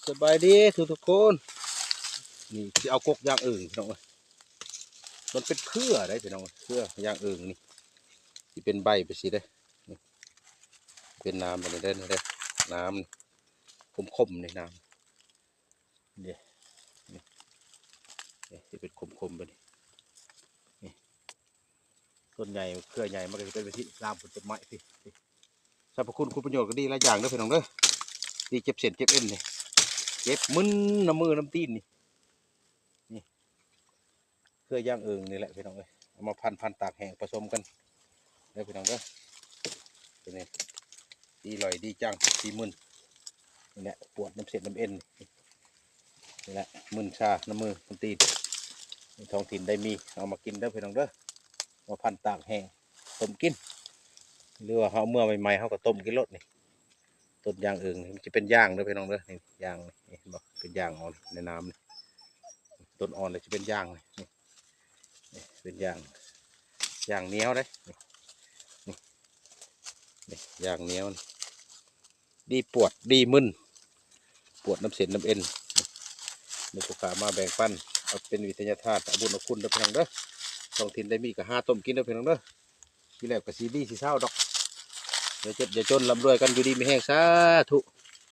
ສະບາຍດີທຸກໆຄົນ. ນີ້ຊິເອົາກົກຢາງເອີງພີ່ນ້ອງເອີຍ. ມັນເປັນເຄືອໄດ໋ພີ່ນ້ອງ, ເຄືອຢາງເອີງນີ້ ຊິເປັນໃບໄປຊີ້ເດ້. ນີ້ ເປັນນ້ຳໄປນີ້ເດ້, ນີ້ເດ້ ນ້ຳ ຂົມໆນີ້ ນ້ຳ ນີ້ ນີ້ ນີ້ຊິເປັນຂົມໆໄປນີ້ ນີ້. ຕົ້ນໃຫຍ່ ເຄືອໃຫຍ່ ມັນກໍຊິເປັນໄປທີ່ລາມ ເປັນຕົ້ນໄມ້ ພີ້ ພີ້. ສັບພະຄຸນຄຸນປະໂຫຍດກໍດີຫຼາຍຢ່າງເດີພີ່ນ້ອງເດີ. ດີເຈັບເສັ້ນເຈັບເອັນນີ້, ເຈັບມຶນນຳມືນຳຕີນນີ້. ນີ້ ເຄືອຢາງເອີງນີ້ແຫຼະພີ່ນ້ອງເອີຍ, ເອົາມາພັນ ພັນຕາກແຫ້ງປະສົມກັນເດີພີ່ນ້ອງເດີ. ຕົວນີ້ ດີລອຍ ດີຈັງ ດີມຶນ ນີ້ແຫຼະ ປວດນຳເສັ້ນນຳເອັນ ນີ້ແຫຼະ ມຶນຊານຳມືນຳຕີນ. ທ້ອງຖິ່ນໄດ້ມີ ເອົາມາກິນເດີພີ່ນ້ອງເດີ, ເອົາມາພັນຕາກແຫ້ງຕົ້ມກິນ ຫຼືວ່າເຮົາເອົາເມືອໃໝ່ໆ ເຮົາກໍຕົ້ມກິນໂລດນີ້. ຕົ້ນຢາງເອີງນີ້ ມັນຈະເປັນຢາງເດີພີ່ນ້ອງເດີ, ນີ້ຢາງນີ້ ເຫັນບໍ່ ເປັນຢາງອ່ອນໃນນ້ຳນີ້. ຕົ້ນອ່ອນແລ້ວຈະເປັນຢາງນີ້ ນີ້ ນີ້ເປັນຢາງ ຢາງໜຽວເດ້ ນີ້ ນີ້ ນີ້ຢາງໜຽວນີ້ ດີປວດດີມຶນ ປວດນຳເສັ້ນນຳເອັນ. ນີ້ ມີຜູ້ຄ້າມາແບ່ງປັນ ເອົາເປັນວິທະຍາທານ ເອົາບຸນເອົາຄຸນເດີພີ່ນ້ອງເດີ. ທ້ອງຖິ່ນໄດ້ມີກໍຫາຕົ້ມກິນເດີພີ່ນ້ອງເດີ. ກິນແລ້ວກໍຊິດີຊິເຊົາດອກ, ຢ່າເຈັບຢ່າຈົນ ລ່ຳລວຍກັນ ຢູ່ດີມີແຮງ ສາທຸ.